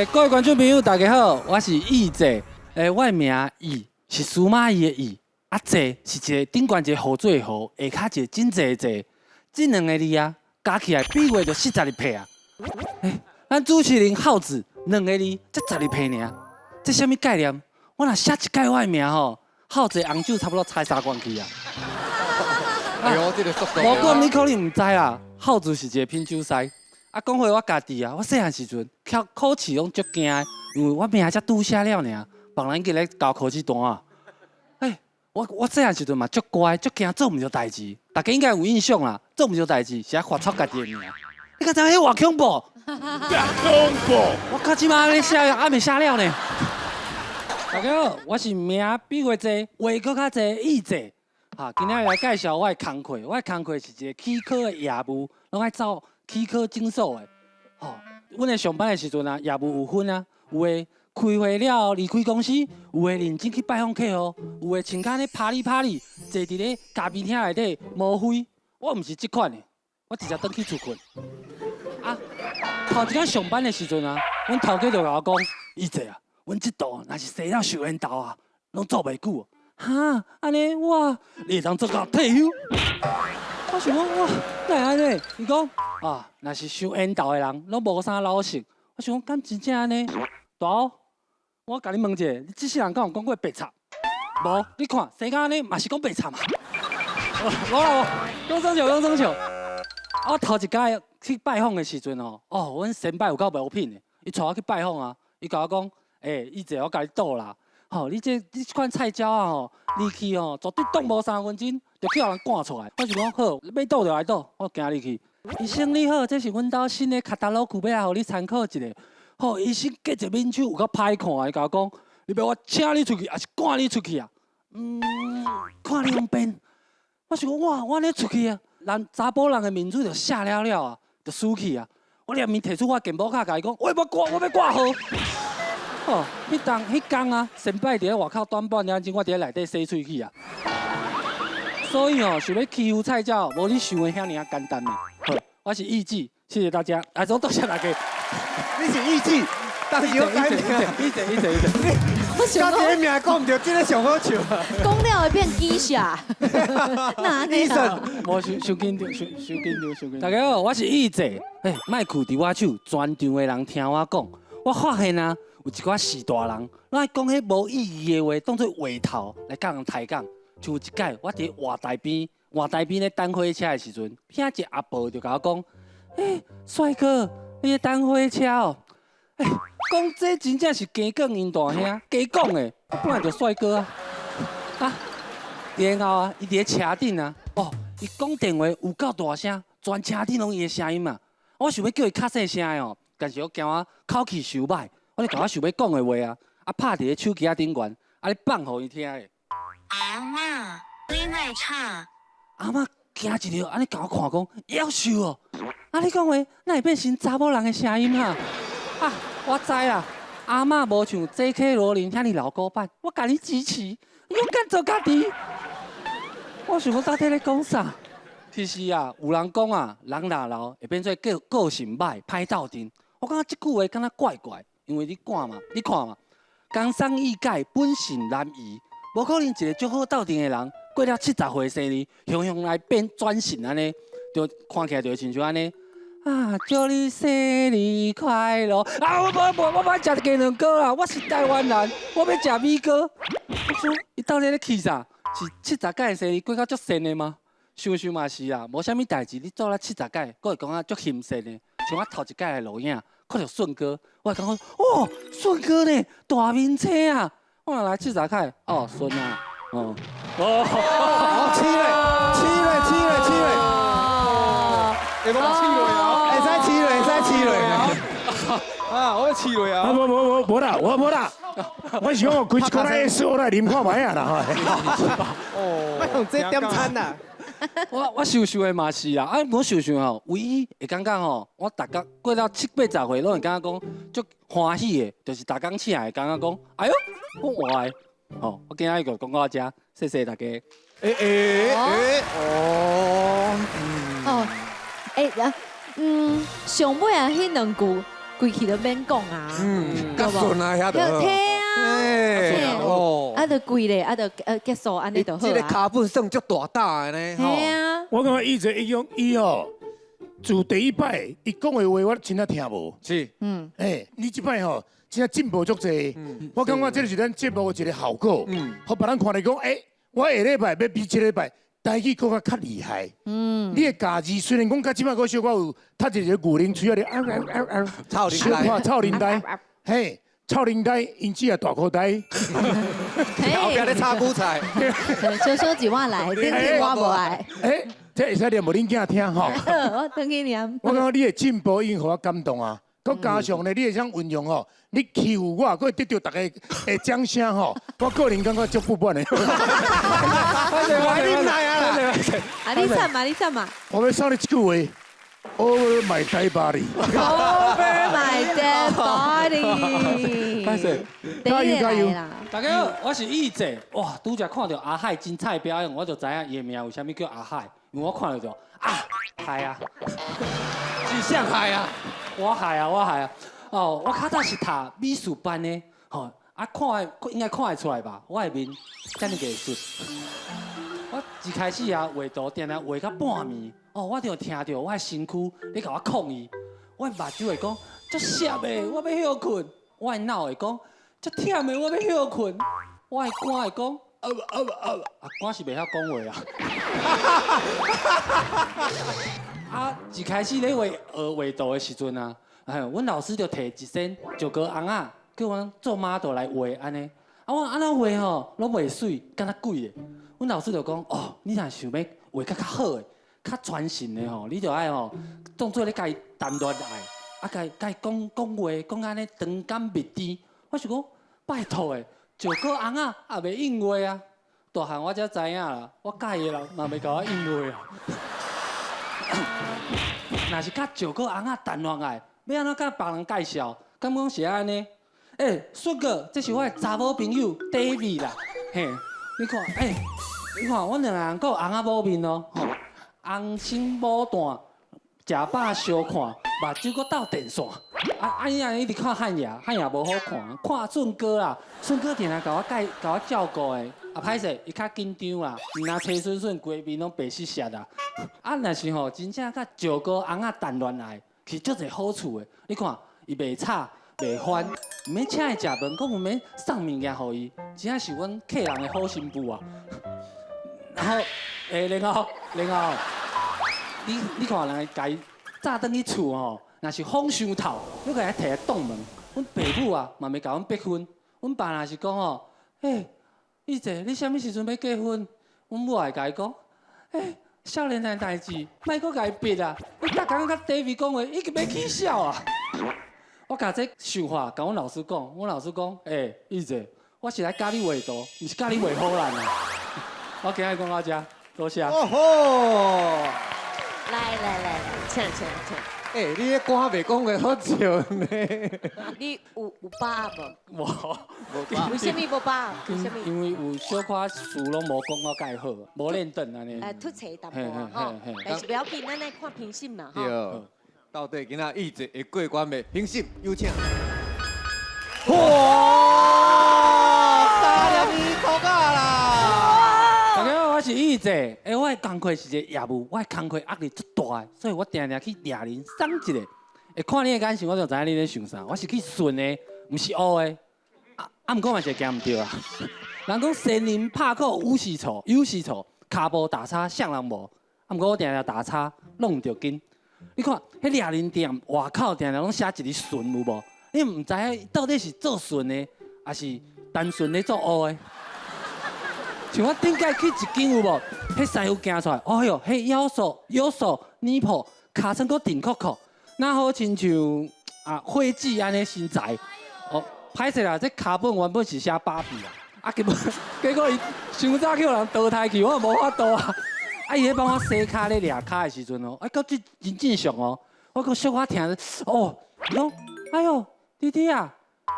各位觀眾朋友，大家好，我是易濟。我的名易是司馬懿的易，啊濟是一個頂懸一個河水的河，下跤一個真濟的濟。這兩個字啊，加起來比劃就42歲啊。咱主持人孝子兩個字才12歲爾，這啥物概念？我若寫一擺我的名吼，孝子紅酒差不多猜三罐去啊。哎呦，這個速度。無講你可能毋知啦，孝子是一個品酒師。啊，講回我家己啊，我細漢時陣考考試攏足驚的，因為我名才拄寫了爾，別人已經咧交考試單啊。我細漢時陣嘛足乖，足驚做毋著代誌，大家應該有印象啦，做毋著代誌是愛罰抄家己的名。你敢知影彼偌恐怖？恐怖！我到這馬咧寫，還未寫了呢。大家好，我是名比劃濟，話閣較濟，易濟。哈，今仔日來介紹我的工課，我的工課是一個齒科的業務，攏愛走齒科診所的。吼，阮咧上班的時陣啊，業務有分啊，有的開會了後離開公司，有的認真去拜訪客戶，有的穿甲咧啪里啪里，坐佇咧咖啡廳內底摸灰。我毋是這款的，我直接轉去厝睏。啊，頭一工上班的時陣啊，阮頭家就共我講，易濟啊，阮這度若是生了受緣投啊，攏做袂久。哈，按呢我你會當做到退休？我想講哇，哪會按呢？伊講啊，若是傷緣投的人，攏無啥老實。我想講，敢真正按呢？大歐，我共你問一下，你這世人敢有講過白賊？無，你看生甲按呢，嘛是講白賊嘛？無啦無，講耍笑，講耍笑。我頭一擺去拜訪的時陣哦，哦，阮先輩有夠無品的，伊帶我去拜訪啊，伊共我講，易濟我共你賭啦。吼，你這款菜鳥啊吼，入去吼，絕對擋無3分鐘就去予人趕出來。我想講好，欲賭就來賭，我行入去。醫生你好，這是阮兜新的卡達羅庫，欲來予你參考一下。吼，醫生隔一面手有夠歹看，伊共我講，你欲我請你出去，抑是趕你出去啊？看你方便。我想講哇，我按呢出去啊，人查埔人的面子就卸了了啊，就輸去啊。我連面提出我健保卡，共伊講，我欲掛，我欲掛號。哦，彼當彼工啊，先輩佇咧外口短半點鐘，我佇咧內底洗喙齒啊。所以哦，想欲欺負菜鳥，無你想的遐爾仔簡單嘛。好，我是易濟，謝謝大家。啊，總多謝大家。你是易濟，當時我改名。易濟，易濟，易濟。我想家己的名講毋著，這个上好笑。講了會變機下，哪醫生，無傷傷緊張，傷傷緊張，傷緊張。大家好，我是易濟。嘿，麥克佇我手，全場的人聽我講，我發現啊，有一寡序大人，攏愛講彼無意義的話，當做話頭來佮人抬槓。像有一擺，我佇活台邊，活台邊咧等火車的時陣，聽一個阿婆就共我講：欸，帥哥，你咧等火車哦？欸，講這真正是加講𪜶大兄，加講的，我本來就帥哥啊。啊，然後啊，伊佇咧車頂啊，哦，伊講電話有夠大聲，全車頂攏伊的聲音嘛。我想欲叫伊較細聲的哦，但是我驚我口氣傷歹，我就共我想欲講的話啊，啊拍佇咧手機仔頂懸，啊咧放予伊聽的。阿嬤，你莫吵？阿嬤驚一跳，按呢共我看講，夭壽哦！啊，你講話哪會變成查某人的聲音哈？啊，我知啦，阿嬤無像 J.K. 羅琳遐爾老古板，我共你支持，勇敢做家己。我想講到底咧講啥？其實啊，有人講啊，人若老會變做個個性歹、歹鬥陣。我感覺這句話敢若怪怪，因為你看嘛，你看嘛，江山易改，本性難移，無可能一個足好鬥陣的人，過了70歲生日，雄雄來變轉性按呢，就看起來就會親像按呢。啊，祝你生日快樂！啊，我無無，我欲食雞卵糕啦！我是台灣人，我欲食米糕。我說，伊到底咧氣啥？是70擺生日過甲足善的嗎？想想嘛是啊，無啥物代誌，你做了70擺，閣會講啊足心善的。像我頭一擺來錄影，看著順哥，我會感覺哦，順哥呢，大面青啊！我若來70擺，哦，順啊，哦，哦，試咧，試咧，試咧，試咧，會講試落啊，會使試咧，會使試咧。啊，我試落啊，啊。無無無無啦，我無啦，我是講開一罐仔 S 我來啉看覓啊啦。哦，莫用這點餐啦。我想想的嘛是啦，啊，我想想吼，唯一會感覺吼，我逐工過了七八十歲，攏會感覺講足歡喜的，就是逐工醒來會感覺講，哎喲，我活的，吼，我今仔日就講到這，謝謝大家。欸欸欸，哦，哦，欸啊，上尾啊，彼兩句，規氣都免講啊，較順啊，遐就好。對啊，哦，啊就跪咧，啊就結束，按呢就好這個啊。跤本算足大膽的呢，嘿啊，我感覺伊這一種伊吼，自第一擺伊講的話，我真正聽無。是，欸，你這擺吼，真正進步足濟。我感覺這是咱節目的一個效果。予別人看來講，欸，我下禮拜欲比這禮拜台語閣較厲害。你的家字雖然講較這擺閣小可有，讀一個牛奶喙仔咧，啊啊啊啊，臭奶小可臭奶呆，嘿，臭奶呆，因此也大箍呆。後壁咧炒韭菜，小小一碗來，頂天我無愛。欸，這會使念予恁囝聽吼。我轉去念。我感覺你的進步已經予我感動啊！閣加上呢，你會曉運用吼，你欺負我，閣會得到大家的掌聲吼，我個人感覺足不滿的。我啉奶啊啦！啊，你唱嘛，你唱嘛。我欲送你一句話：Over my dead body。 Over my dead body。歹勢。加油加油！大家好，我是易姐。哇，拄才看著阿海精彩表演，我就知影伊的名為啥物叫阿海，因為我看著就啊海啊，是啥海啊？我害啊，我害啊！哦，我較早是讀美術班的，吼啊看會應該看會出來吧？我的面遮爾藝術。我一開始啊畫圖，定定畫到半暝，哦，我就聽著我的身軀咧共我抗議，我的目睭會講足澀的，我欲歇睏；我的腦會講足忝的，我欲歇睏；我的肝會講啊啊啊啊，肝是袂曉講話啊。啊！一開始咧畫學畫圖的時陣啊，哎，阮老師就提一身石膏尪仔，叫阮做 model 來畫按呢。啊，我按怎畫吼，攏袂媠，敢若鬼的。阮老師就講：哦，你若想欲畫較較好的、較傳神的吼，你就愛吼，當做咧共伊談戀愛，啊，共伊共伊講講話，講按呢長感蜜甜。我想講，拜託的，石膏尪仔也袂應話啊。大漢我才知影啦，我佮意的人嘛袂共我應話啊。若是佮石膏尪仔談戀愛，欲按怎佮別人介紹？敢講是按呢？欸，順哥，這是我的查某朋友 David 啦，嘿，你看，欸，你看，阮兩个人閣有尪仔母面哦，吼，紅心牡丹，食飽相看，目睭閣鬥電線。啊啊！伊按呢一直看漢雅，漢雅無好看，看順哥啦，順哥定定共我介，共我照顧的。啊，歹勢，伊較緊張啦，毋若崔順順規面攏白色色啦。啊，若是吼，真正佮石膏尪仔談戀愛，是足濟好處的。你看，伊袂吵，袂煩，毋免請伊食飯，閣毋免送物件予伊，真正是阮客人的好新婦啊。然後，欸，然後，然後，你看人共伊載轉去厝吼，若是風傷透，你共伊提來擋門，阮爸母啊嘛袂共阮逼婚。阮爸若是講吼，欸，伊姐，你啥物時陣欲結婚？阮母會共伊講，欸，少年的代誌，莫閣共伊逼啊！你逐工佮 David 講話，已經欲起痟啊！我共這想法共阮老師講，阮老師講，欸，伊姐，我是來教你畫圖，毋是教你畫予人啊！我今日講到這，多謝。哦吼！來來來來，請請請。欸，你彼歌袂講話好笑呢。你有把握無？無，無。為啥物無把握？為啥物？因為有小可詞攏無講到蓋好，無練轉按呢。出錯淡薄吼，但是不要緊，咱來看評審嘛吼。對。到底今仔伊姐會過關袂？評審有請。哇！三粒面箍仔啦！大家好，我是伊姐。欸，我的工課是一個業務，我的工課壓力足大的，所以我定定去掠人送一下。會看你的眼神，我就知影你咧想啥。我是去順的，毋是烏的。啊啊，毋過嘛是會行毋對啊。人講仙人拍鼓有時錯，有時錯，跤步打叉啥人無。啊，毋過我定定打叉，攏毋著緊。你看，彼掠人店外口定定攏寫一个順有無？你毋知影到底是做順的，抑是單純咧做烏的。像我頂擺去一間有無？彼師傅行出來，哎喲，彼腰手腰手尼婆，尻川閣挺扣扣，若好親像啊火箭按呢身材。哦，歹勢啦，這跤本原本是寫芭比啊，啊結果結果伊傷早去予人淘汰去，我無法度啊。啊，伊咧幫我洗跤咧掠跤的時陣哦，啊，閣真真正常哦，我閣小可疼，哦，伊講，哎喲，弟弟啊，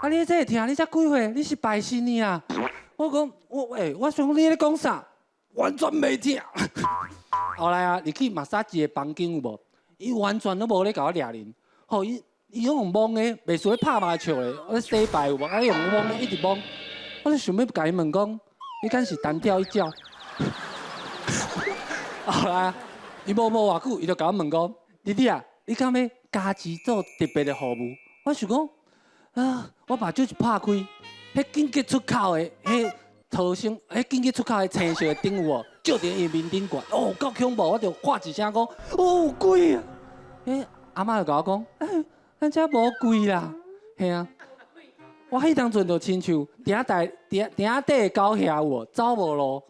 啊你這會疼，你才幾歲？你是拜神的啊？我講，我欸，我想你咧講啥，完全袂疼。後來啊，入去馬殺雞的房間有無？伊完全攏無咧共我掠人，吼伊伊用摸的，袂輸咧拍麻將的，我咧洗牌有無？啊，伊用摸的，一直摸，我就想欲共伊問講，你敢是單調一鳥？後來伊無無偌久，伊就共我問講，弟弟啊，你敢欲加持做特別的服務？我想講，啊，我目睭一拍開，彼緊急出口的，彼頭先，彼緊急出口的青色的燈有無？照佇伊面頂懸，哦，夠恐怖！我就喊一聲講，哦，鬼啊！彼阿嬤就共我講，欸，咱遮無鬼啦，嘿啊！我彼當陣就親像鼎大鼎鼎底的狗遐有無？走無路，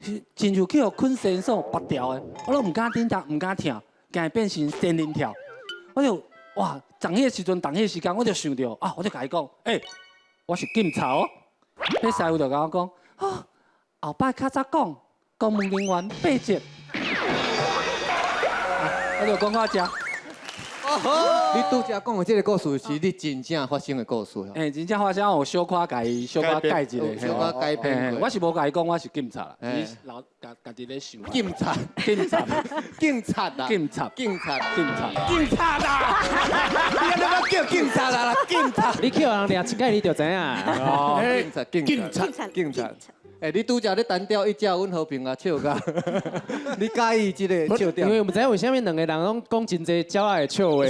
親像去予捆繩索縛牢的，我攏毋敢振動，毋敢疼，驚會變成仙人跳。我就哇，佇彼个時陣，佇彼个時間，我就想著啊，我就共伊講，欸，我是警察哦。彼師傅就共我講，啊，後擺較早講，公務人員八折。我就講到遮。你拄才講的這个故事是你真正發生的故事。欸，真正發生有小可共伊小可改一下，小可改變過。我是無共伊講我是警察啦，是老家家己咧想。警察，警察，警察啦，警察，警察，警察，警察啦！你按呢叫警察啦，警察。你去予人掠一擺，你就知影。哦，警察，警察，警察。欸，你拄才咧單調一鳥，阮和平啊笑甲，你佮意這个笑點？因為毋知影為啥物兩个人攏講真濟鳥仔的笑話。